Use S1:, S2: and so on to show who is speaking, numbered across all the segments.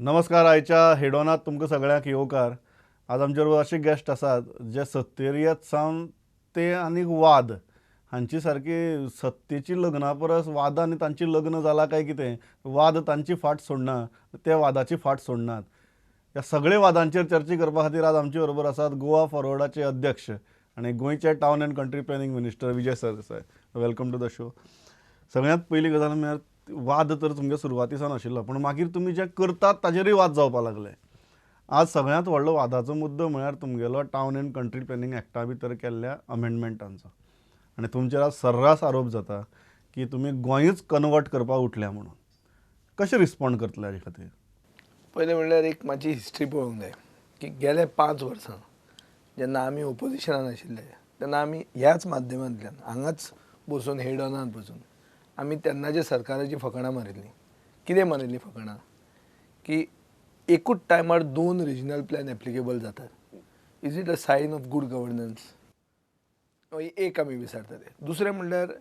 S1: नमस्कार. आयच्या हेडॉनात तुमकां सगळ्यांक येवकार. आज आमचे बरोबर अशे गेस्ट आसात जे सत्तेर येत सावन ते आनी वाद हांची सारकी सत्तेची लग्ना परस वाद आनी तांची लग्न जाला काय कितें, वाद तांची फाट सोडना, ते वादाची फाट सोडनात. ह्या सगळे वादांचेर चर्चा करपा खातीर आज आमचे बरोबर आसात गोवा फॉरवर्डाचे अध्यक्ष आनी गोंयचे Town and Country Planning Minister Vijay Sardesai. Welcome to the show. सगळ्यांत पयली गजाल म्हळ्यार वाद तर तुमगे सुरवाती सावन आशिल्लो, पूण मागीर तुमी जे करतात ताजेरूय वाद जावपाक लागले. आज सगळ्यांत व्हडलो वादाचो मुद्दो म्हळ्यार तुमगेलो टावन अँड कंट्री प्लॅनिंग एक्टा भितर केल्ल्या अमेंडमेंटांचो, आनी तुमचेर आज सर्रास आरोप जाता की तुमी गोंयूच कन्वर्ट करपाक उठल्या म्हणून. कशें रिस्पोंड करतले हाजे खातीर?
S2: पयलें म्हणल्यार एक म्हाजी हिस्ट्री पळोवंक जाय की गेले 5 वर्सां जेन्ना आमी ओपोजिशनान आशिल्ले तेन्ना आमी ह्याच माध्यमांतल्यान हांगाच बसून, हेडॉनात बसून आमी तेन्नाच्या सरकाराची फकाणां मारिल्लीं. कितें मारिल्लीं फकाणां? की एकूच टायमार दोन रिजनल प्लॅन एप्लिकेबल जातात, is it a sign of good governance? एक आमी विचारताले. दुसरें म्हणल्यार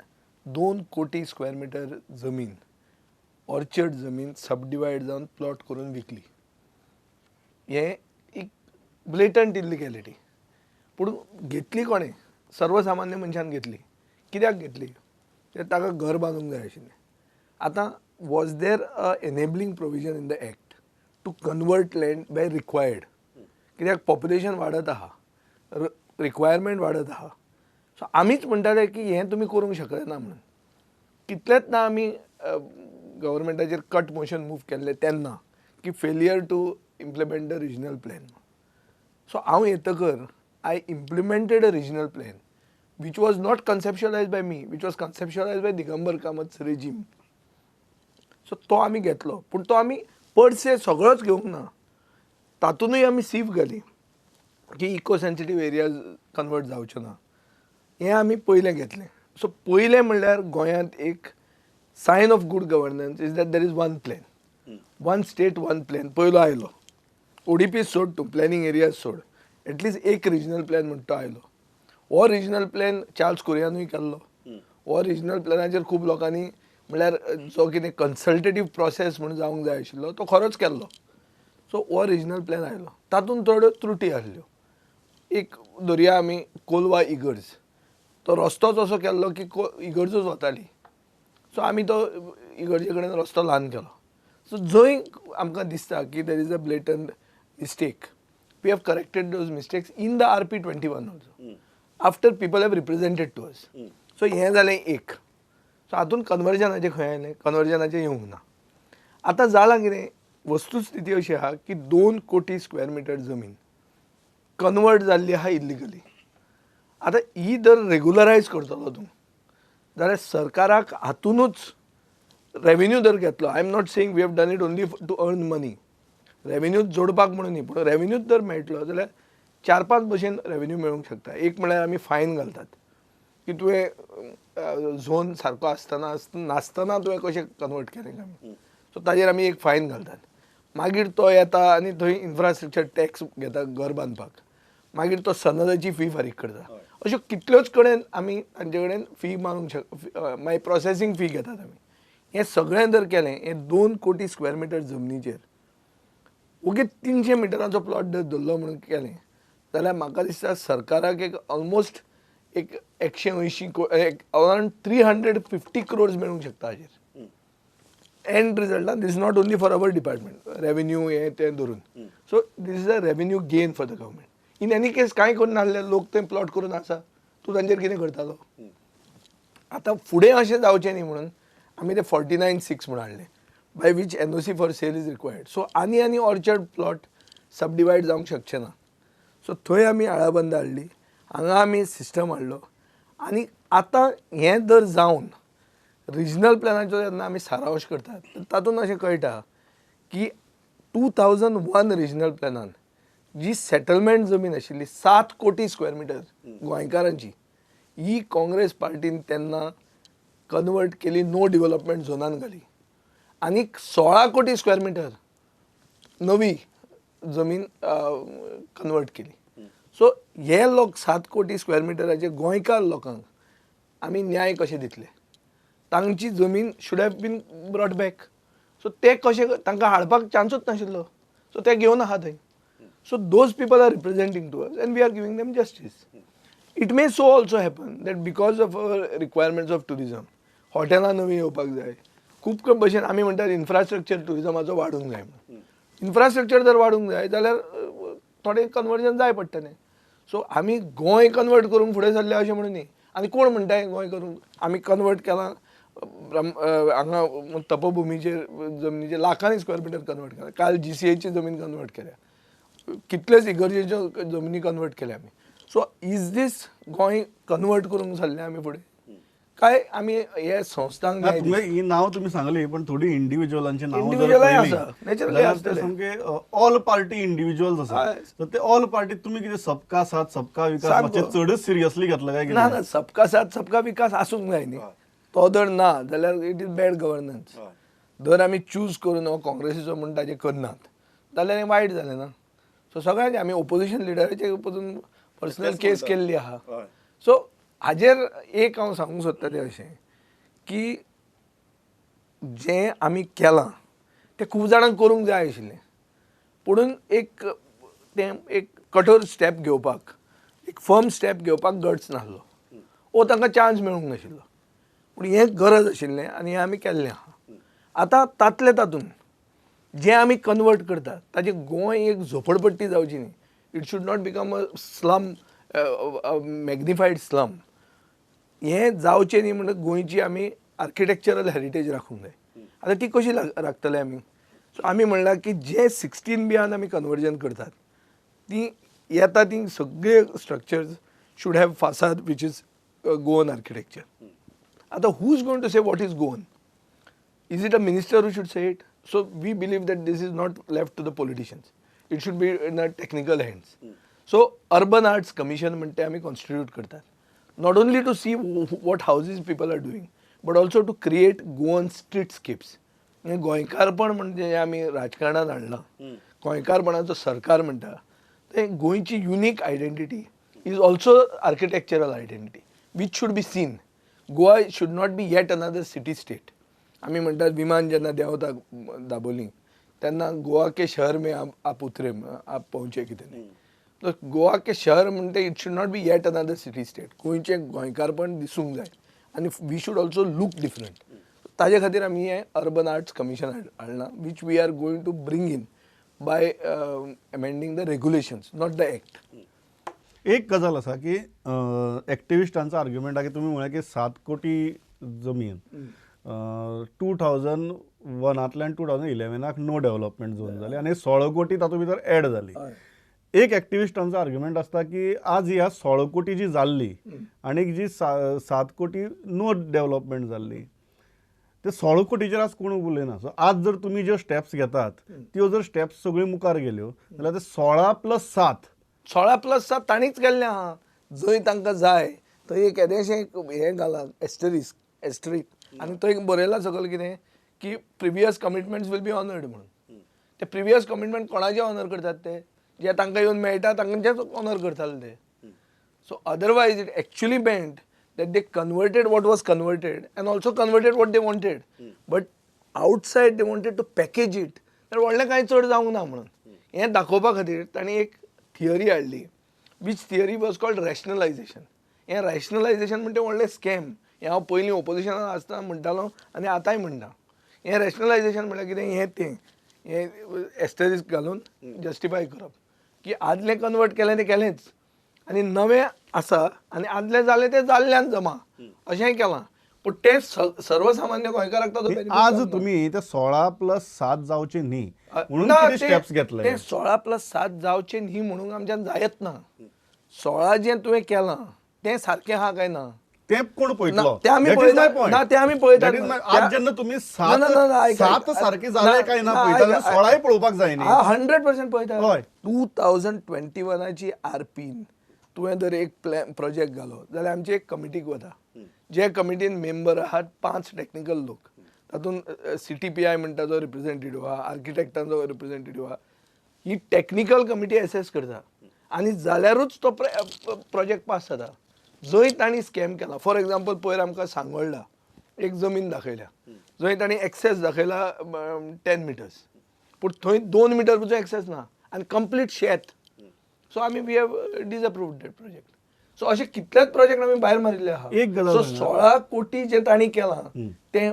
S2: 2 कोटी स्क्वेअर मिटर जमीन, ऑर्चर्ड जमीन सबडिवायड जावन प्लॉट करून विकली, हें एक ब्लेटंट इल्लिगॅलिटी. पूण घेतली कोणें? सर्वसामान्य मनशान घेतली. कित्याक घेतली? ते ताका घर बांदूंक जाय आशिल्लें. आतां was there a enabling provision in the act to convert land by required? कित्याक पॉप्युलेशन वाडत आहा, रिक्वायरमेंट वाडत आहा. सो आमीच म्हणटाले की हें तुमी करूंक शकना म्हणून. कितलेच ना आमी गव्हर्मेंटाचेर कट मोशन मूव केल्लें तेन्ना की failure to implement the regional plan. So हांव येतकर I implemented a regional plan which was not conceptualized by me, which was conceptualized by Digambar Kamat's regime. So तो आमी घेतलो, पूण तो आमी पर से सगळोच घेवंक ना. तातूंतय आमी सीफ घाली की इको सेन्सिटीव एरियाज कन्वर्ट जावच्यो ना. हें आमी पयलें घेतलें. सो पयलें म्हणल्यार गोंयांत एक sign of good governance is that there is one plan, one state one plan पयलो आयलो. ओडीपी सोड तूं, प्लॅनिंग एरियाज सोड, एटलिस्ट एक रिजनल प्लॅन म्हणटा तो आयलो. हो रिजनल प्लॅन चार्ल्स कुरियानूय केल्लो. हो रिजनल प्लॅनाचेर खूब लोकांनी, म्हणल्यार जो कितें कन्सल्टेटीव प्रोसेस म्हूण जावंक जाय आशिल्लो तो खरोच केल्लो. सो हो रिजनल प्लॅन आयलो, तातूंत थोड्यो त्रुटी आसल्यो. एक धरया आमी कोलवा इगर्ज, तो रस्तोच असो केल्लो की इगर्जूच वताली. सो आमी तो इगर्जे कडेन रस्तो ल्हान केलो. सो जंय आमकां दिसता की there is a blatant mistake, we have corrected those mistakes in the RP 21 also, after people have represented to us. So हें जालें एक. सो हातूंत कन्वर्जनाचें खंय आयलें? कन्वर्जनाचें येवंक ना. आतां जालां कितें, वस्तुस्थिती अशी आहा की 2 कोटी स्क्वेअर मिटर जमीन कन्वर्ट जाल्ली आहा इल्लिगली. आतां ही जर रेगुलरायज करतलो तूं जाल्यार सरकाराक हातुनूच रेवेन्यू जर घेतलो, I am not saying we have done it only to earn money, revenue जोडपाक म्हणून न्ही, पूण रेवेन्यूच जर मेळटलो जाल्यार चार पांच भशेन रेवेन्यू मेळूंक शकता. एक म्हळ्यार आमी फायन घालतात की तुवें झोन सारको आसतना नासतना तुवें कशें कन्वर्ट केलें काय म्हणून. सो ताजेर आमी एक फायन घालतात. मागीर तो येता आनी थंय इन्फ्रास्ट्रक्चर टॅक्स घेता घर बांदपाक. मागीर तो सनदाची फी फारीक करता. अश्यो कितल्योच कडेन आमी तांचे कडेन फी मारूंक शक, मागीर प्रोसेसींग फी घेतात आमी. हें सगळें जर केलें, हें 2 कोटी स्क्वेअर मिटर जमनीचेर ओगी 300 मिटरांचो प्लॉट जर धरलो म्हणून केलें जाल्यार म्हाका दिसता सरकाराक एक ऑलमोस्ट एक 180, अरावंड 350 क्रोर्स मेळूंक शकता हाजेर and रिजल्टान. This not only for our department, revenue हें तें धरून. So this is a revenue gain for the government. In any case, कांय करून नासले लोक ते प्लॉट करून आसा, तूं तांचेर कितें करतालो? आतां फुडें अशें जावचें न्ही म्हणून आमी ते 49(6) म्हणून हाडलें, by which NOC for sale is required. So आनी आनी ऑर्चर्ड प्लॉट सबडिवायड जावंक शकचे ना. सो थंय आमी आळाबंद हाडली, हांगा आमी सिस्टम हाडलो. आनी आतां हें जर जावन रिजनल प्लॅनाचो जेन्ना आमी सारांश करतात तर तातूंत अशें कळटा की 2001 रिजनल प्लॅनान जी सेटलमेंट जमीन आशिल्ली 7 कोटी स्क्वेअर मिटर गोंयकारांची, ही काँग्रेस पार्टीन तेन्ना कन्वर्ट केली, नो डेव्हलपमेंट झोनान घाली आनी 16 कोटी स्क्वेअर मिटर नवी जमीन कन्वर्ट केली. सो हे लोक, 7 कोटी स्क्वेअर मिटराचे गोंयकार लोकांक आमी न्याय कशे दितले? तांची जमीन should have been brought back. So ते कशें तांकां हाडपाक चान्सूच नाशिल्लो, सो ते घेवन आहा थंय. So those people are representing to us and we are giving them justice. It may so also happen that because of our requirements of tourism, हॉटेलां नवीं येवपाक जाय, खूब भशेन आमी म्हणटात इन्फ्रास्ट्रक्चर ट्युरिजमाचो वाडूंक जाय म्हणून. इन्फ्रास्ट्रक्चर जर वाडूंक जाय जाल्यार थोडें कन्वर्जन जाय पडटलें. सो आमी गोंय कन्वर्ट करूंक फुडें सरले अशें म्हणून न्ही. आनी कोण म्हणटा गोंय करूंक आमी कन्वर्ट केलां, हांगा तपभुमीचेर जमनीचेर लाखांनी स्क्वेअर मिटर कन्वर्ट केला, काल GCAची जमीन कन्वर्ट केल्या, कितलेच इगर्जेच्यो जमनी कन्वर्ट केल्या आमी. So is these Goa convert करूंक सरले आमी फुडें काय आमी हे संस्थांक
S1: ही नांव तुमी सांगली, पण थोडी इंडिव्हिज्युअलांची नांव
S2: सामके
S1: ऑल पार्टी इंडिव्हिज्युअल्स आसा, तर ते ऑल पार्टी तुमी कितें सबका साथ सबका विकास मातशें चडच सिरियसली घेतलं काय?
S2: ना ना, सबका साथ सबका विकास आसूंक जाय न्ही, तो जर ना जाल्यार it is bad governance. जर आमी चूज करून हो काँग्रेसीचो म्हूण ताजें करनात जाल्यार हें वायट जालें ना. सो सगळ्यांचे आमी ओपोजिशन लिडराचे पसून पर्सनल केस केल्ली आहा. सो हाजेर एक हांव सांगूंक सोदता तें अशें की जें आमी केलां तें खूब जाणांक करूंक जाय आशिल्लें, पुणून एक तें एक कठोर स्टेप घेवपाक, एक फर्म स्टेप घेवपाक गट्स नासलो वो तांकां चान्स मेळूंक नाशिल्लो, पूण हें गरज आशिल्लें आनी हें आमी केल्लें आहा. आतां तातले तातूंत जें आमी कन्वर्ट करतात ताजें गोंय एक झोपडपट्टी जावची न्ही, it should not become a slum, magnified slum. हें जावचें न्ही म्हणून गोंयची आमी आर्किटेक्चरल हेरिटेज राखूंक जाय. आतां ती कशी राखतले आमी? सो आमी म्हणलां की जे 16 बियान आमी कन्वर्जन करतात ती येता ती सगळे structures should have facade which is Goan architecture. आतां who is going to say what is Goan? Is it a minister who should say it? So we believe that this is not left to the politicians, it should be in a technical hands. So urban arts commission म्हणटे आमी constitute करतात, not only to see what houses people are doing but also to create Goan streetscapes. गोंयकारपण म्हणजे आमी राजकारणान हाडलां, गोंयकारपणाचो सरकार म्हणटा तें गोंयची unique identity is also architectural identity which should be seen. Goa should not be yet another city state. आमी म्हणटात विमान जेन्ना देंवता दाबोली तेन्ना गोवा के शहर में आप उतरे आप पहुंचे कितें न्ही, तर गोवा के शहर म्हणटे it should not be yet another city state. गोंयचें गोंयकारपण दिसूंक जाय आनी we should also look different. ताजे खातीर आमी हें अर्बन आर्ट्स कमिशन हाडलां which we are going to bring in by amending the regulations, not the act.
S1: एक गजाल आसा की एक्टिविस्टांचो आर्ग्युमेंट आहा की तुमी म्हळें की 7 कोटी जमीन 2001 2011 नो डेव्हलपमेंट झोन जाली आनी 16 कोटी तातूंत भितर एड जाली. एक एक्टिविस्टांचो आर्ग्युमेंट आसता की आज ह्या 16 कोटी जी जाल्ली आनी जी 7 कोटी नो डेव्हलपमेंट जाल्ली ते 16 कोटीचेर आज कोण उलयना. सो आज जर तुमी ज्यो स्टेप्स घेतात त्यो जर स्टेप्स सगळ्यो मुखार गेल्यो जाल्यार ते 16 + 7
S2: 16 + 7 ताणीच केल्लें आहा. जंय तांकां जाय थंय एक येदेशें हें घालां एस्टरीक एस्टरीक आनी थंय बरयलां सकयल कितें की previous commitments will be honoured म्हणून. ते प्रिवियस कमिटमेंट कोणाचे ऑनर करतात ते जे तांकां येवन मेळटा तांचेच ऑनर करताले ते. So otherwise it actually meant that they converted what was converted and also converted what they wanted, but outside they wanted to package it तर व्हडलें कांय चड जावंक ना म्हणून हें दाखोवपा खातीर तांणी एक थियरी हाडली which theory was called rationalisation. हें रॅशनलायजेशन म्हणटा व्हडलें स्कॅम. हें हांव पयलीं ओपोजिशनान आसतना म्हणटालो आनी आतांय म्हणटा. हें रॅशनलायजेशन म्हणल्यार कितें, हें तें हें एस्टरिस्क घालून जस्टिफाय करप की आदलें कन्वर्ट केलें तें केलेंच आनी नवें आसा आनी आदलें जालें तें जाल्ल्यान जमा अशेंय केलां. पूण तें सर्वसामान्य गोंयकाराक ताचो
S1: आज तुमी ते 16 + 7 जावचे न्ही म्हणून स्टेप्स घेतले.
S2: ते 16 + 7 जावचे न्ही म्हणून आमच्यान जायत ना. 16 जें तुवें केलां तें सारकें आहा काय ना
S1: तें कोण पळयतलो?
S2: तें आमी पळयता ना, तें आमी पळयता.
S1: आज जेन्ना तुमी 7 सारकें जालें काय ना पळयता, 16 पळोवपाक जाय न्ही.
S2: 100% पळयता. 2021 आरपीन तुवें जर एक प्लॅन प्रोजेक्ट घालो जाल्यार आमची एक कमिटीक वता, जे कमिटीन मेंबर आहात 5 टॅक्निकल लोक, तातूंत CTPI म्हणटा तो रिप्रेझेंटेटिव्ह आहा, आर्किटेक्टांचो रिप्रेझेंटेटिव्ह आहा. ही टॅक्निकल कमिटी एसेस करता आनी जाल्यारूच तो प्रोजेक्ट पास जाता. जंय तांणी स्कॅम केला, फॉर एग्जाम्पल पयर आमकां सांगोळडा एक जमीन दाखयल्या, जंय तांणी एक्सेस दाखयला 10 मिटर्स, पूण थंय 2 मिटर पसून एक्सेस ना आनी कंप्लीट शेत. सो आमी we have disapproved that project. So अशे कितलेच प्रोजेक्ट आमी भायर मारिल्ले आहा.
S1: एक गजाल
S2: सो
S1: सांगा.
S2: 16 कोटी जे तांणी केलां तें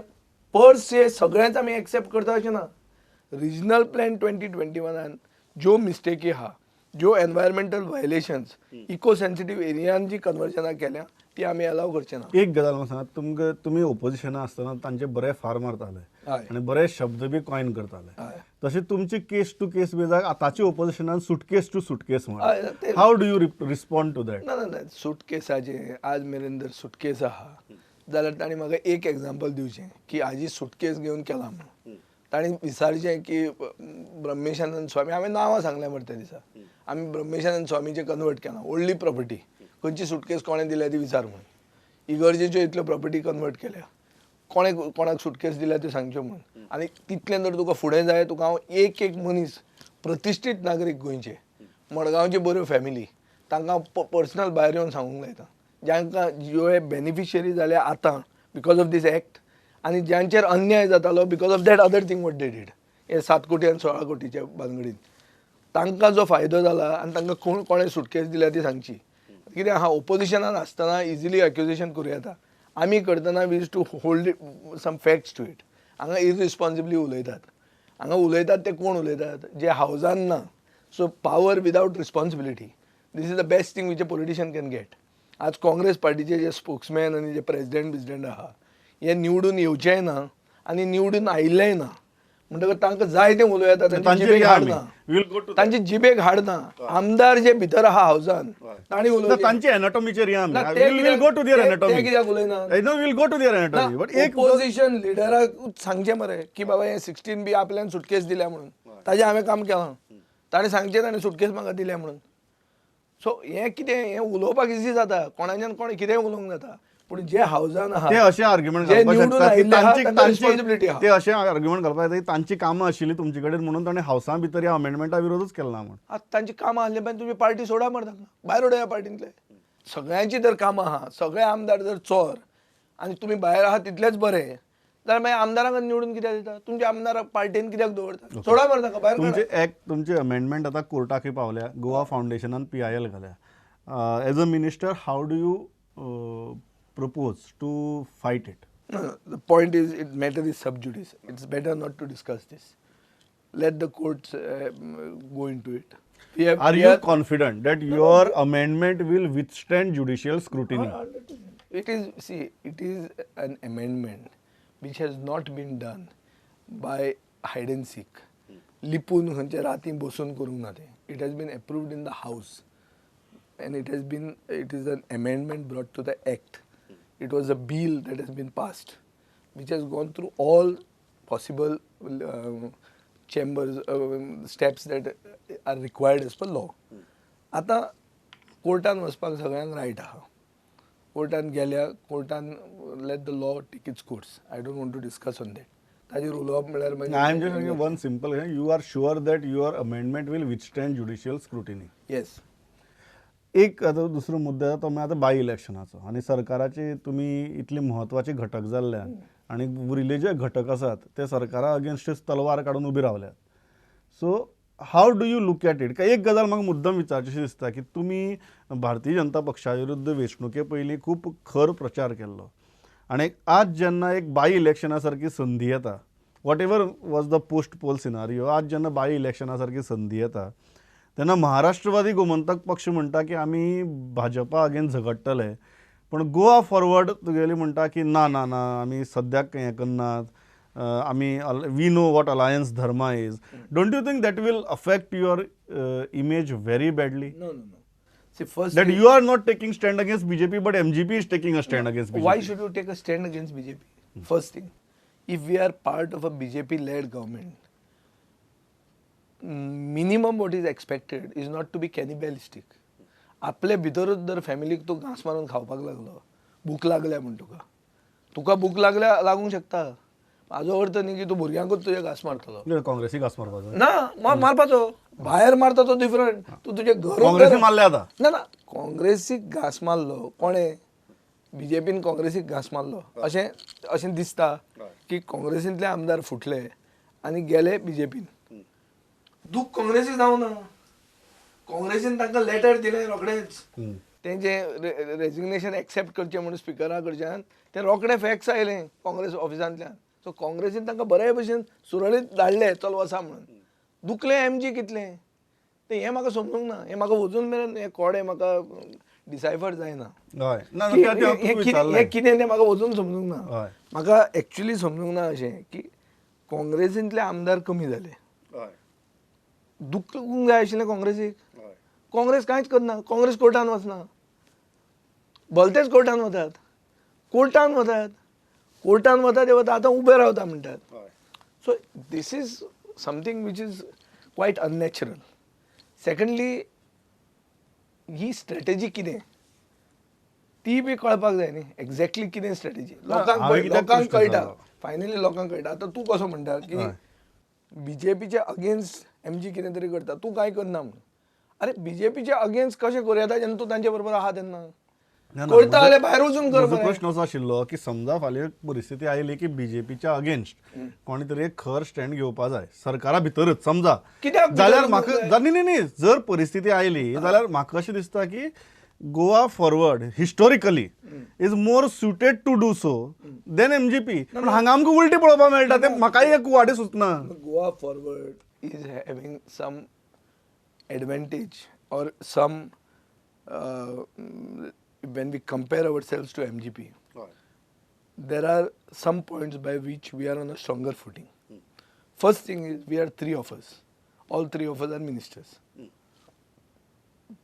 S2: पर से सगळेंच आमी एक्सेप्ट करता अशें ना. रिजनल प्लॅन 2021 ज्यो मिस्टेकी आहा, ज्यो एनवायरमेंटल व्हायलेशन्स, इको सेन्सिटीव एरियान जी कन्वर्जनां केल्या ती आमी अलाव करचे ना.
S1: एक गजाल म्हाका सांगात, तुमकां तुमी ओपोजिशना आसतना तांचे बरे फार मारताले आनी बरे शब्द बी कॉयन करताले. तशें तुमची केस टू केस बी जाय आतांची ओपोजिशनान सुटकेस टू सुटकेस म्हळ्यार how do you respond to that?
S2: ना ना ना, सुटकेसाचे आज मेरेन जर सुटकेस आहा जाल्यार तांणी म्हाका एक एग्जाम्पल दिवचें की हाजी सुटकेस घेवन केला म्हणून. तांणी विचारचें की ब्रह्मेशानंद स्वामी, हांवें नांवां सांगल्या मरे त्या दिसा, आमी ब्रह्मेशानंद स्वामीचें कन्वर्ट केलां व्हडली प्रॉपर्टी, खंयची सुटकेस कोणें दिल्या ती विचार म्हणून. इगर्जेच्यो इतल्यो प्रॉपर्टी कन्वर्ट केल्या, कोणें कोणाक सुटकेस दिल्या त्यो सांगच्यो म्हणून. आनी तितलें जर तुका फुडें जाय, तुका हांव एक एक मनीस प्रतिश्ठीत नागरीक गोंयचे, मडगांवच्यो बऱ्यो फॅमिली, तांकां हांव पर्सनल भायर येवन सांगूंक लायता, जांकां ज्यो हे बेनिफिशरी जाल्या आतां because of these act आनी ज्यांचेर अन्याय जातालो because of that other thing what they did, हे 7 कोटी आनी 16 कोटीच्या भानगडीन तांकां जो फायदो जाला आनी तांकां कोण कोणें सुटकेस दिल्या ती सांगची. कित्याक आहा ओपोजिशनान आसतना इजिली एक्युजेशन करूं येता, आमी करतना we used to hold some facts to it. हांगा इरिस्पॉन्सिबली उलयतात, हांगा उलयतात ते कोण उलयतात जे हावजान ना. So power without responsibility, this is the best thing which a politician can get. आज काँग्रेस पार्टीचे जे स्पोक्समॅन आनी जे प्रेजिडेंट बिजिडेंट आहा हे निवडून येवचेय ना आनी निवडून आयिल्लेय ना, म्हणटकच तांकां जाय तें उलोवं येता, तांची जिबेक हाड ना, तांची जिबेक हाड ना. आमदार जे भितर आहा हावजान तांणी उलोवचें,
S1: तांची एनाटॉमीचेर या आमी, we will go to their anatomy.
S2: कित्याक उलयना?
S1: We'll go to their anatomy. But एक
S2: ओपोजिशन लिडराक सांगचें मरे की बाबा हे 16 बी आपल्यान सुटकेस दिल्या म्हणून, ताजें हांवें काम केलां, ताणें सांगचें ताणें सुटकेस म्हाका दिल्या म्हणून. सो हें कितें, हें उलोवपाक इजी जाता, कोणाच्यान कोण कितेंय उलोवंक जाता, पूण जे हावजान आहा
S1: ते अशें आर्ग्युमेंट घालपाक शकता, ते अशें आर्ग्युमेंट घालपाक जाता तांची कामां आशिल्ली तुमचे कडेन म्हणून ताणें हावसा भितर ह्या अमेंडमेंटा विरोधच केला ना म्हण.
S2: आतां तांची कामां आसली मागीर तुमी पार्टी सोडा मरे, तांकां भायर उडया पार्टींतले. सगळ्यांची जर कामां आहा, सगळे आमदार जर चोर आनी तुमी भायर आहा तितलेच बरे जाल्यार मागीर आमदारांक निवडून कित्याक दिता? तुमच्या आमदाराक पार्टीन कित्याक दवरता? सोडा मरे तांकां भायर.
S1: तुमचे एक्ट, तुमचे अमेंडमेंट आतां कोर्टाकय पावल्या, गोवा फावंडेशनान PIL घाल्या. As a minister how do you propose to fight it?
S2: No, no, the point is, it matter is sub judice. It's better not to discuss this. Let the courts go into it.
S1: Are you confident that your amendment will withstand judicial scrutiny?
S2: It is, see, it is an amendment which has not been done by hide and seek. Lipun खंयचे राती बसून करूंक ना तें. It has been approved in the house and it has been, it is an amendment brought to the act. It was a bill that has been passed, which has gone through all possible chambers, steps that are required as per law. आतां कोर्टान वचपाक सगळ्यांक right आहा. कोर्टान गेल्या, कोर्टान let the law take its course. I don't want to discuss on that. ताजेर उलोवप म्हळ्यार
S1: I am just one simple, you are sure that your amendment will withstand judicial scrutiny?
S2: Yes.
S1: एक आतां दुसरो मुद्दो तो म्हळ्यार आतां बाय इलेक्शनाचो आनी सरकाराचे तुमी इतले म्हत्वाचे घटक जाल्ल्यान आनी उरिल्ले जे घटक आसात ते सरकारा अगेन्स्टच तलवार काडून उबी रावल्यात. So how do you look at it? काय एक गजाल म्हाका मुद्दम विचारची अशी दिसता की तुमी भारतीय जनता पक्षा विरुद्ध वेंचणुके पयलीं खूब खर प्रचार केल्लो आनी आज जेन्ना एक बाय इलेक्शना सारकी संदी येता, whatever was the post poll scenario, आज जेन्ना बाय इलेक्शना सारकी संदी येता तेन्ना महाराष्ट्रवादी गोमंतक पक्ष म्हणटा की आमी भाजपा अगेन झगडटले, पूण गोवा फॉरवर्ड तुगेली म्हणटा की ना ना ना आमी सद्याक हें करनात, आमी we know what alliance dharma is. Don't you think that will affect your image very badly?
S2: No no no. See, first
S1: that you are not taking stand against BJP, but MGP is taking a stand against BJP.
S2: Why should you take a stand against BJP? First thing, if we are part of a BJP led government, minimum what is expected is not to be cannibalistic. आपले भितरूच जर फॅमिलीक तूं घांस मारून खावपाक लागलो, भूक लागल्या म्हूण तुका, तुका भूक लागल्या लागूंक शकता, हाजो अर्थ न्ही की तूं भुरग्यांकूच तुज्या घांस मारतलो.
S1: काँग्रेसी घांस मारपाचो
S2: ना, मारपाचो भायर मारता तो डिफरंट. तूं तुजें घर
S1: काँग्रेसी मारले आतां
S2: ना ना, काँग्रेसीक घांस मारलो कोणें? बीजेपीन काँग्रेसीक घांस मारलो अशें अशें दिसता की काँग्रेसींतले आमदार फुटले आनी गेले बीजेपीन. दूख काँग्रेसीक जावं ना, काँग्रेसीन तांकां लेटर दिलें रोखडेंच, तेंचें रेजिग्नेशन एक्सेप्ट करचें म्हणून स्पिकरा कडच्यान तें रोखडें फॅक्स आयलें काँग्रेस ऑफिसांतल्यान. सो काँग्रेसीन तांकां बरे भशेन सुरळीत धाडले चल वसा म्हणून. दुखलें एमजी कितलें तें हें म्हाका समजूंक ना, हें म्हाका वजून मेरेन हें कोडें म्हाका डिसायफर जायना. हें कितें तें म्हाका वजून समजूंक ना. म्हाका एक्चुली समजूंक ना अशें की काँग्रेसींतले आमदार कमी जाले, दुखूंक जाय आशिल्लें काँग्रेसीक. काँग्रेस कांयच करना, काँग्रेस कोर्टान वचना, भलतेच कोर्टान वतात, कोर्टान वतात, कोर्टान वता ते वता, आतां उबे रावता म्हणटात. So this is something which is quite unnatural. Secondly he strategy कितें ती बी कळपाक जाय न्ही, एक्झॅक्टली कितें स्ट्रॅटेजी लोकांक लोकांक कळटा, फायनली लोकांक कळटा. आतां तूं कसो म्हणटा की बीजेपीच्या अगेन्स्ट एमजी कितें तरी करता, तूं कांय करना म्हणून. अरे बीजेपीच्या अगेन्स्ट कशें करूं येता जेन्ना तूं तांचे बरोबर आहा तेन्ना? करता जाल्यार भायर वचून कर.
S1: प्रश्न असो आशिल्लो की समजा फाल्यां परिस्थिती आयली की बीजेपीच्या अगेन्स्ट कोणी तरी एक खर स्टँड घेवपा जाय सरकारा भितरच समजा, कित्याक जाल्यार म्हाका न्ही न्ही जर परिस्थिती आयली जाल्यार म्हाका अशें दिसता की Goa forward historically is more suited to do so than MGP. पण हांगा आमकां उलटी पळोवपाक मेळटा, तें म्हाकाय एक कुवाडें सुचना.
S2: Goa forward is having some advantage or some when we compare ourselves to MGP, there are some points by which we are on a stronger footing. First thing is we are three of us. All three of us are ministers.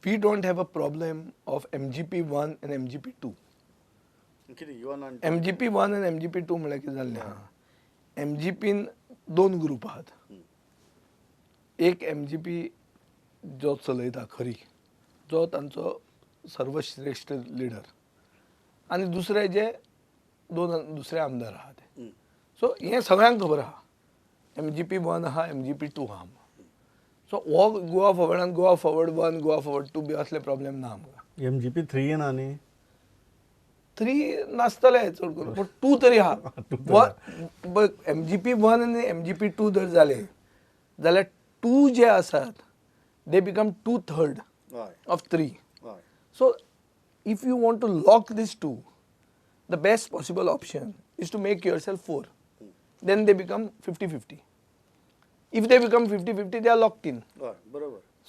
S2: We don't have a problem of MGP 1 and MGP 2. MGP 1 and MGP 2 म्हळ्यार कितें जाल्लें आहा, MGPन दोन group आहात. एक MGP जो चलयता खरी, जो तांचो सर्वश्रेष्ठ लिडर, आनी दुसरे जे दोन दुसरे आमदार आहा ते. सो हें सगळ्यांक खबर आहा, MGP 1 आहा, MGP 2 आहा. सो हो गोवा फॉरवर्डान गोवा फॉरवर्ड 1, गोवा फॉरवर्ड 2 बी असले प्रॉब्लेम ना आमकां.
S1: MGP 3 ना न्ही,
S2: 3 नासतले चड करून, पूण 2 तरी आहा. MGP 1 आनी MGP 2 जर जाले जाल्यार 2 जे आसात they become 2/3 of 3. So if you want to lock these two, the best possible option is to make yourself 4. Then they become 50-50. If they become 50-50, they are locked in.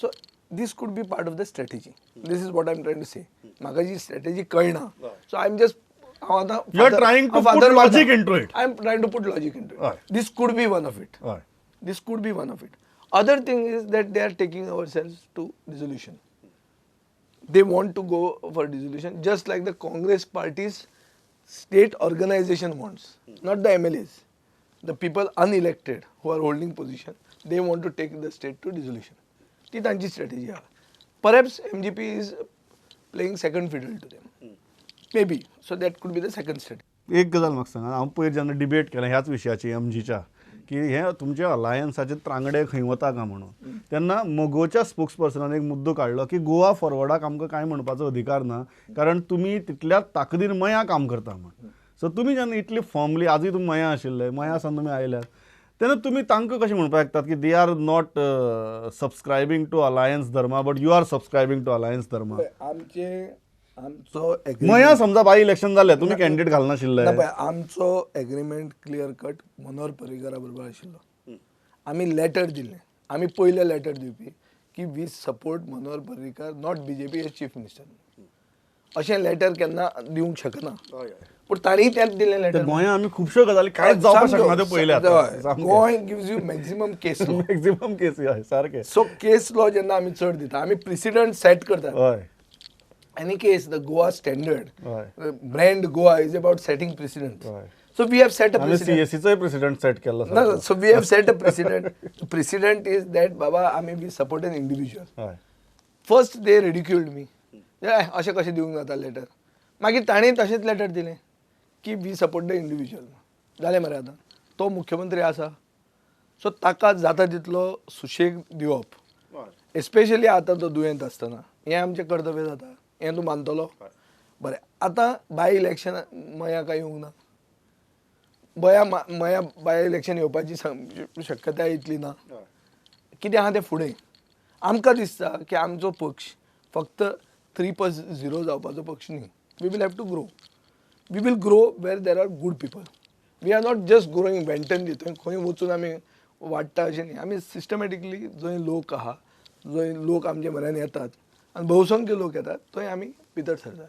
S2: So this could be part of the strategy. This is what I am trying to say. म्हाका जी strategy कळना, so I am just,
S1: you are trying to put logic into it.
S2: I am trying to put logic into it. This could be one of it. This could be one of it. Other thing is that they are taking ourselves to dissolution. They want to go for dissolution, just like the Congress party's state organization wants, not the MLAs, the people unelected who are holding position, they want to take the state to dissolution. ती तांची strategy आहा. Perhaps MGP is playing second fiddle to them, maybe. So that could be the second strategy.
S1: एक गजाल म्हाका सांगा, हांव पयर जेन्ना डिबेट केला ह्याच विशयाची एमजीच्या की हे तुमचे अलायन्साचे त्रांगडे खंय वता काय म्हणून, तेन्ना मगोच्या स्पोक्स पर्सनान एक मुद्दो काडलो की गोवा फॉरवर्डाक आमकां कांय म्हणपाचो अधिकार ना, कारण तुमी तितल्याच ताकदीन मया काम करता म्हण. सो तुमी जेन्ना इतली फर्मली आजूय तुमी मया आशिल्ले, मया सावन तुमी आयल्यात, तेन्ना तुमी तांकां कशें म्हणपाक शकतात की they are not subscribing to alliance Dharma but you are subscribing to alliance Dharma?
S2: आमचे आमचो
S1: मया समजा बाय इलेक्शन जालें, तुमी कॅन्डिडेट घालनाशिल्ले.
S2: आमचो एग्रीमेंट क्लियर कट मनोहर पर्रीकारा बरोबर आशिल्लो. आमी लेटर दिलें, आमी पयलें लेटर दिवपी की we support Manohar Parrikar, not BJP as chief minister. अशें लेटर केन्ना दिवंक शकना, पूण तांणी तेंच दिलें लेटर.
S1: गोंया आमी खुबश्यो गजाली कांयच जावपाक शकना त्यो पयल्यात.
S2: Goa gives you maximum case law.
S1: Maximum case, हय सारकें.
S2: सो केस लॉ जेन्ना आमी चड दिता, आमी प्रिसिडंट सेट करतात.
S1: हय.
S2: Any case, the Goa standard, brand Goa is about setting precedent. So we have set a precedent.
S1: CSC precedent set केल्लो.
S2: No, so we have set a precedent. Precedent is that बाबा आमी we support an individual. First they ridiculed me, अशें कशें दिवंक जाता letter. मागीर तांणी तशेंच लेटर दिलें की we support the individual. जालें मरे, आतां तो मुख्यमंत्री आसा, सो ताका जाता तितलो सुशेग दिवप, एस्पेशली आतां तो दुयेंत आसतना, हें आमचें कर्तव्य जाता. हें तूं मानतलो? बरें, आतां बाय इलेक्शन मया काय येवंक ना, बया मया बाय इलेक्शन येवपाची शक्यताय इतली ना. कितें आहा तें फुडें आमकां दिसता की आमचो पक्ष फक्त 3+0 जावपाचो पक्ष न्ही. We will have to grow. We will grow where there are good people. We are not just growing wantonly. थंय खंय वचून आमी वाडटा अशें न्ही. आमी सिस्टमॅटिकली जंय लोक आहा, जंय लोक आमचे म्हऱ्यान येतात आनी बहुसंख्य लोक येतात थंय आमी भितर सरतात.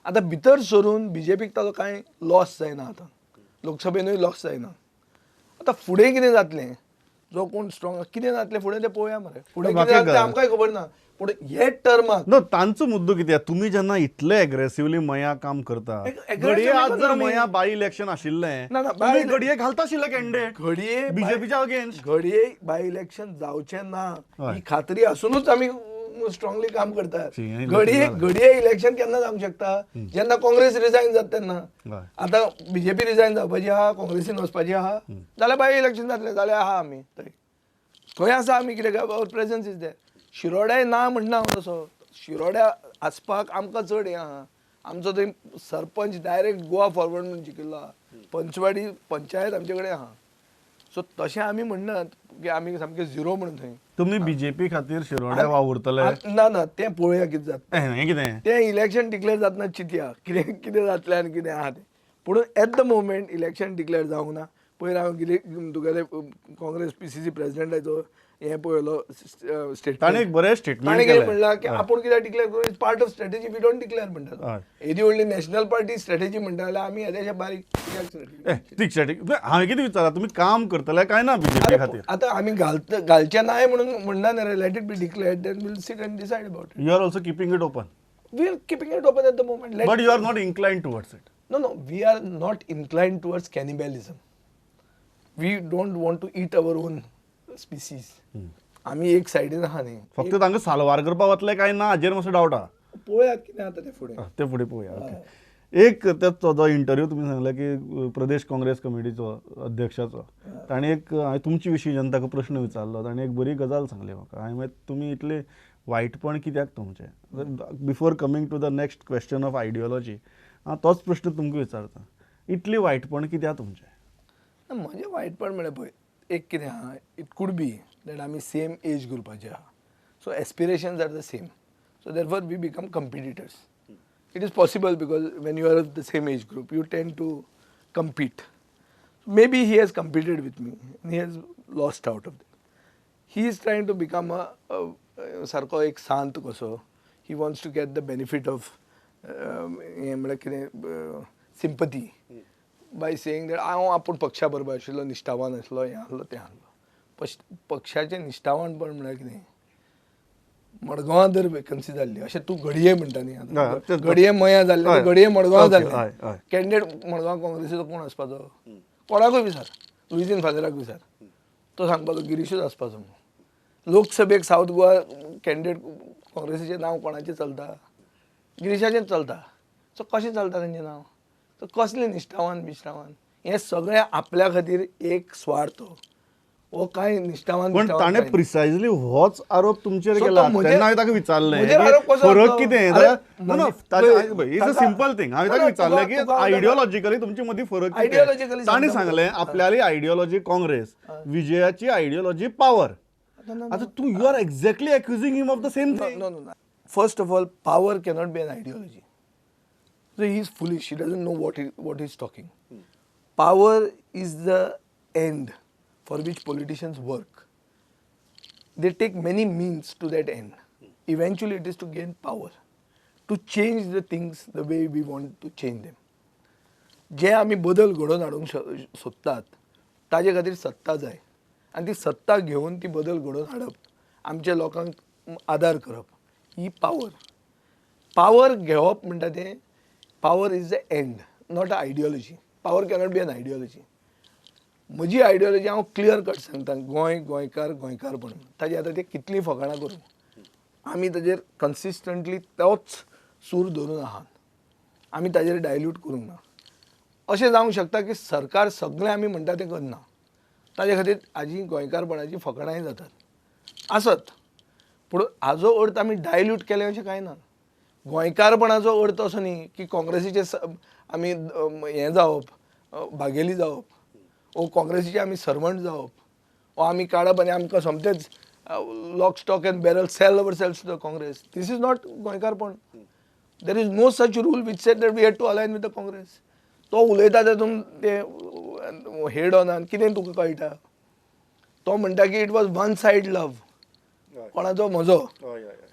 S2: आतां भितर सरून बीजेपीक ताजो कांय लॉस जायना, आतां लोकसभेनूय लॉस जायना. आतां फुडें कितें जातलें, जो कोण स्ट्रॉंग कितें जातलें फुडें तें पळोवया मरे. फुडें कितें जातलें आमकांय खबर ना, पूण हे टर्माक
S1: नो तांचो मुद्दो कितें, तुमी जेन्ना इतले एग्रेसिवली मया काम करता, घडये आज जर मया बाय इलेक्शन आशिल्लें तुमी घडये घालता आशिल्ले कॅन्डिडेट
S2: घडये
S1: बीजेपीच्या अगेन्स्ट,
S2: घडये बाय इलेक्शन जावचें ना ही खात्री आसुनूच आमी स्ट्रॉंगली काम करतात. घडये घडये इलेक्शन केन्ना जावंक शकता, जेन्ना काँग्रेस रिजायन जाता तेन्ना. आतां बीजेपी रिजायन जावपाची आहा, काँग्रेसीन वचपाची आहा, जाल्यार बाय इलेक्शन जातलें, जाल्यार आहा आमी थंय खंय आसा आमी, कितें our presence is there. शिरोड्याय ना म्हणना हांव तसो, शिरोड्या आसपाक आमकां चड हें आहा. आमचो थंय सरपंच डायरेक्ट गोवा फॉरवर्ड म्हणून जिखिल्लो आहा, पंचवाडी पंचायत आमचे कडेन आहा. सो तशें आमी म्हणनात की आमी सामके झिरो म्हणून थंय.
S1: तुमी बीजेपी खातीर शिरोड्या वावुरतले?
S2: ना ना, तें पळोवया कितें जाता
S1: कितें
S2: तें. इलेक्शन डिक्लेअर जातना चिंतया कितें कितें जातलें आनी कितें आहा तें. पूण at the moment election declare जावंक ना. पयर हांवें कितें तुगेले काँग्रेस पीसीसी प्रेसिडेंटाचो हें पळयलो स्टेटमेंट,
S1: ताणें एक बरें स्टेटमेंट
S2: ताणें कितें म्हणलां की आपूण कित्याक डिक्लेअर करूं, it's part of strategy, we don't declare म्हणटा. येदी व्हडली नॅशनल पार्टी स्ट्रेटेजी म्हणटा जाल्यार आमी येदेशे बारीक कित्याक
S1: स्ट्रेटेजी? स्ट्रेटेजी हांवें कितें विचारलां, तुमी काम करतले काय ना बीजेपी खातीर?
S2: आतां आमी घालचे नाय म्हणून म्हणना न्ही रे, let it be declared, then we'll sit and decide about it.
S1: You are also keeping it open?
S2: We are keeping it open at the moment.
S1: But you are not inclined towards it?
S2: No no, we are not inclined towards cannibalism. We don't want to eat our own species. आमी एक सायडीन आहा न्ही,
S1: फक्त तांकां साल्वार करपाक वतले काय ना हाजेर मातसो डावट आहा.
S2: पळोवया कितें जाता तें फुडें,
S1: तें फुडें पळोवया. एक तो जो इंटरव्यू तुमी सांगले की प्रदेश काँग्रेस कमिटीचो अध्यक्षाचो, ताणें एक हांवें तुमचे विशीं जेन्ना ताका प्रश्न विचारलो ताणें एक बरी गजाल सांगली म्हाका. हांवें मागीर तुमी इतले वायटपण कित्याक तुमचें, before coming to the next question of ideology हांव तोच प्रश्न तुमकां विचारता, इतली वायटपण कित्याक तुमचें?
S2: म्हजें वायटपण म्हळ्यार पळय एक कितें आहा, it could be that आमी सेम एज ग्रुपाचे आहा, so aspirations are the same, so therefore we become competitors. It is possible because when you are of the same age group you tend to compete. Maybe he has competed with me and he has lost out of that. He is trying to become a सारको एक सांत कसो. He wants to get the benefit of हें म्हळ्यार कितें sympathy bye saying that हांव आपूण पक्षा बरोबर आशिल्लो, निश्ठावान आसलो, हें आसलो तें आसलो. पक्षाचें निश्ठावानपण म्हळ्यार कितें, मडगांवां जर वेकन्सी जाल्ली अशें तूं घडये म्हणटा न्ही, घडये मया जाल्ले, घडये मडगांवां जाल्ले कॅन्डिडेट मडगांव काँग्रेसीचो कोण आसपाचो, कोणाकूय विचार, लुईझीन फादराक विचार, तो सांगपाचो गिरीशूच आसपाचो म्हणून. लोकसभेक सावथ गोवा कॅन्डिडेट काँग्रेसीचें नांव कोणाचें चलता, गिरीशाचेंच चलता. सो कशें चलता तेंचें नांव, सो कसलें निश्ठावान बिश्ठावान, हें सगळें आपल्या खातीर एक स्वार्थ हो, कांय निश्ठावान.
S1: पण ताणें प्रिसायजली होच आरोप तुमचेर केला तेन्ना हांवें ताका विचारलें फरक कितें, it's a simple thing. हांवें ताका विचारलें की आयडियोलॉजिकली तुमचे मदीं फरक कितें, ताणें सांगलें आपल्याली आयडियोलॉजी काँग्रेस, विजयाची आयडियोलॉजी पावर. आतां तूं you are exactly accusing him of the same thing.
S2: No no, first of all power cannot be an ideology. So he is foolish, he doesn't know what he is talking. Power is the end for which politicians work. They take many means to that end. Eventually it is to gain power, to change the things the way we want to change them. जे आमी बदल घडोवन हाडूंक सोदतात ताजे खातीर सत्ता जाय, आनी ती सत्ता घेवन ती बदल घडोवन हाडप, आमच्या लोकांक आदार करप, ही पावर. पावर घेवप म्हणटा तें, power is the end, not a ideology. Power cannot be an ideology. म्हजी आयडियोलॉजी हांव क्लियर कट सांगता, गोंय, गोंयकार, गोंयकारपण. ताजेर आतां ते कितलीं फकाणां करूं, आमी ताजेर कन्सिस्टंटली तोच सूर धरून आहात, आमी ताजेर डायल्यूट करूंक ना. अशें जावंक शकता की सरकार सगळें आमी म्हणटा तें करना, ताजे खातीर हाजी गोंयकारपणाची फकाणांय जातात आसत, पूण हाजो अर्थ आमी डायल्यूट केलें अशें कांय ना. गोंयकारपणाचो अर्थ असो न्ही की काँग्रेसीचे आमी हें जावप, भागेली जावप, ओ काँग्रेसीचे आमी सर्वंट जावप, ओ आमी काडप आनी आमकां सोमतेच lock stock and barrel sell ourselves to the Congress. This is not गोंयकारपण. There is no such rule which said that we had to align with the Congress. तो उलयता तेतून ते हेड ऑनान कितें तुका कळटा? तो म्हणटा की it was one side love. कोणाचो? म्हजो.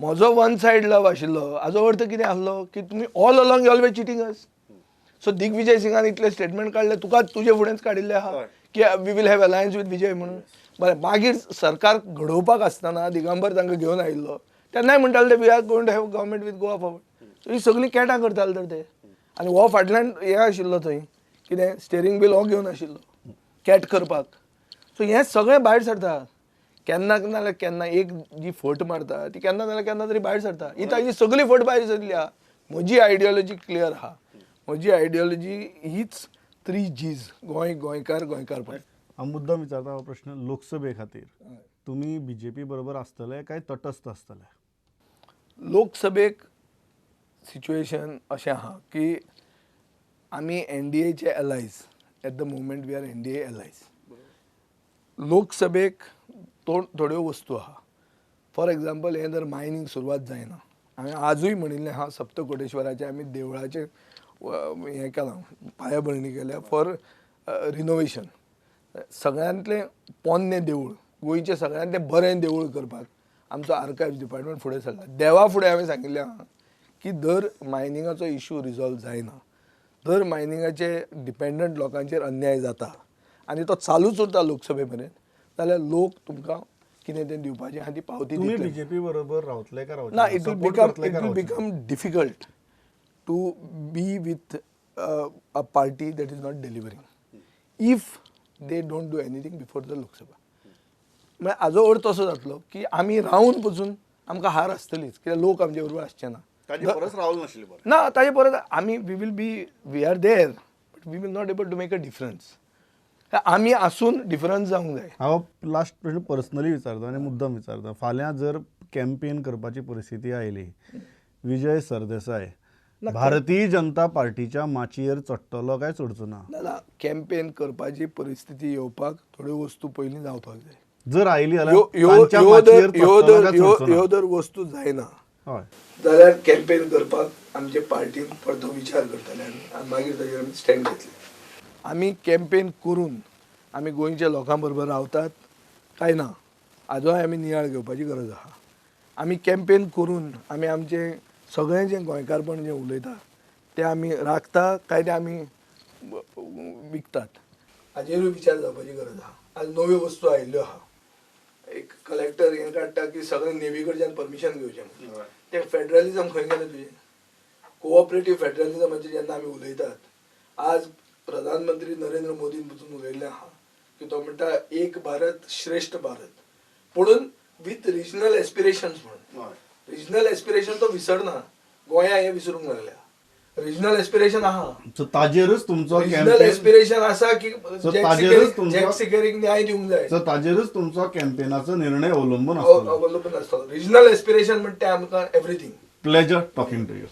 S2: म्हजो वन सायड लव आशिल्लो. हाजो अर्थ कितें आसलो की तुमी all along you always cheating us. So Digvijay सिंगान इतले स्टेटमेंट काडले, तुका तुजे फुडेंच काडिल्ले आहा की we will have alliance with Vijay म्हणून. बरें, मागीर सरकार घडोवपाक आसतना दिगंबर तांकां घेवन आयिल्लो तेन्नाय म्हणटाले ते we are going to have government with Goa Forward. So ही सगळीं कॅटां करताले तर ते. आनी हो फाटल्यान हें आशिल्लो थंय कितें स्टेरींग व्हील हो घेवन आशिल्लो कॅट करपाक. सो हें सगळें भायर सरता केन्ना नाजाल्यार केन्ना. एक जी फट मारता ती केन्ना नाजाल्यार केन्ना तरी भायर सरता. ही ताजी सगळी फट भायर सरली आहा. म्हजी आयडियोलॉजी क्लियर आहा. म्हजी आयडियोलॉजी हीच थ्री जीज, गोंय, गोंयकार, गोंयकारपण.
S1: हांव मुद्दम विचारता हो प्रश्न, लोकसभे खातीर तुमी बीजेपी बरोबर आसतले काय तटस्थ आसतले?
S2: लोकसभेक सिच्युएशन अशें आहा की आमी एनडीएचे allies. At the moment we are NDA allies. लोकसभेक थोड्यो वस्तू आहा. फॉर एग्जाम्पल, हें जर मायनींग सुरवात जायना, हांवें आजूय म्हणिल्लें आहा, सप्तकोटेश्वराचें आमी देवळाचें हें केलां, पायाभरणी केल्या फॉर रिनोवेशन. सगळ्यांतलें पोन्नें देवूळ, गोंयचें सगळ्यांतलें बरें देवूळ करपाक आमचो आर्कायव्स डिपार्टमेंट फुडें सरला. देवा फुडें हांवें सांगिल्लें आहा की दर मायनिंगाचो इशू रिजॉल्व जायना, दर मायनिंगाचे डिपेंडंट लोकांचेर अन्याय जाता आनी तो चालूच उरता लोकसभे मेरेन, जाल्यार लोक तुमकां कितें तें दिवपाचें आहा ती पावती
S1: तुमी
S2: दितले.
S1: बीजेपी बरोबर रावतले काय रावचे
S2: ना, it will
S1: support
S2: become
S1: करतले
S2: it
S1: काय
S2: will
S1: रावचे?
S2: Become difficult to be with a party that is not delivering if they don't do anything before the Lok Sabha. म्हळ्यार हाजो अर्थ असो जातलो की आमी रावन पसून आमकां हार आसतलीच, कित्याक लोक आमचे बरोबर आसचे ना.
S1: ताजे परस रावल नाशिल्ले बरें.
S2: ना, ताजे परत आमी we will be, we are there but we will not able to make a difference. आमी आसून डिफरन्स जावंक जाय.
S1: हांव लास्ट प्रश्न पर्सनली विचारता आनी मुद्दम विचारता. फाल्यां जर कॅम्पेन करपाची परिस्थिती आयली, विजय सरदेसाय भारतीय जनता पार्टीच्या माचयेर चडटलो काय चडचो ना?
S2: ना, कॅम्पेन करपाची परिस्थिती येवपाक थोड्यो वस्तू पयलीं जावपाक जाय.
S1: जर आयली जाल्यार
S2: ह्यो ह्यो
S1: तांच्या
S2: ह्यो
S1: माचयेर
S2: जर ह्यो
S1: चडटलो
S2: जर
S1: काय
S2: ह्यो
S1: चडचो ना?
S2: ह्यो जर वस्तू जायना
S1: हय
S2: जाल्यार कॅम्पेन करपाक आमचे पार्टीन परतो विचार करतले आनी मागीर ताजेर आमी स्टँड घेतले. आमी कॅम्पेन करून आमी गोंयच्या लोकां बरोबर रावतात काय ना हाजोय आमी नियाळ घेवपाची गरज आहा. आमी कॅम्पेन करून आमी आमचें सगळें जें गोंयकारपण जें उलयता तें आमी राखता काय तें आमी विकतात हाजेरूय विचार जावपाची गरज आहा. आज नव्यो वस्तू आयिल्ल्यो आहा. एक कलेक्टर हें काडटा की सगळें नेवी कडच्यान परमिशन घेवचें म्हणून. तें फेडरलिजम खंय गेलें तुजें? कोऑपरेटीव फेडरलिजमाचेर जेन्ना आमी उलयतात, आज प्रधानमंत्री नरेंद्र मोदीन पसून उलयल्लें आहा की तो म्हणटा एक भारत श्रेश्ठ भारत, पुणून विथ रिजनल एस्पिरेशन्स म्हणून. रिजनल एस्पिरेशन तो विसरना. गोंया हें विसरूंक लागल्या. रिजनल एस्पिरेशन आहा.
S1: सो ताजेरूच तुमचो
S2: रिजनल
S1: कॅम्पेन
S2: एस्पिरेशन आसा की
S1: So ताजेरूच तुमचो
S2: जॅक सिकेरीक न्याय दिवंक जाय.
S1: सो ताजेरूच तुमचो कॅम्पेनाचो निर्णय अवलंबून आसतलो.
S2: अवलंबून आसतलो. रिजनल एस्पिरेशन म्हणटा तें आमकां everything.
S1: Pleasure talking to you.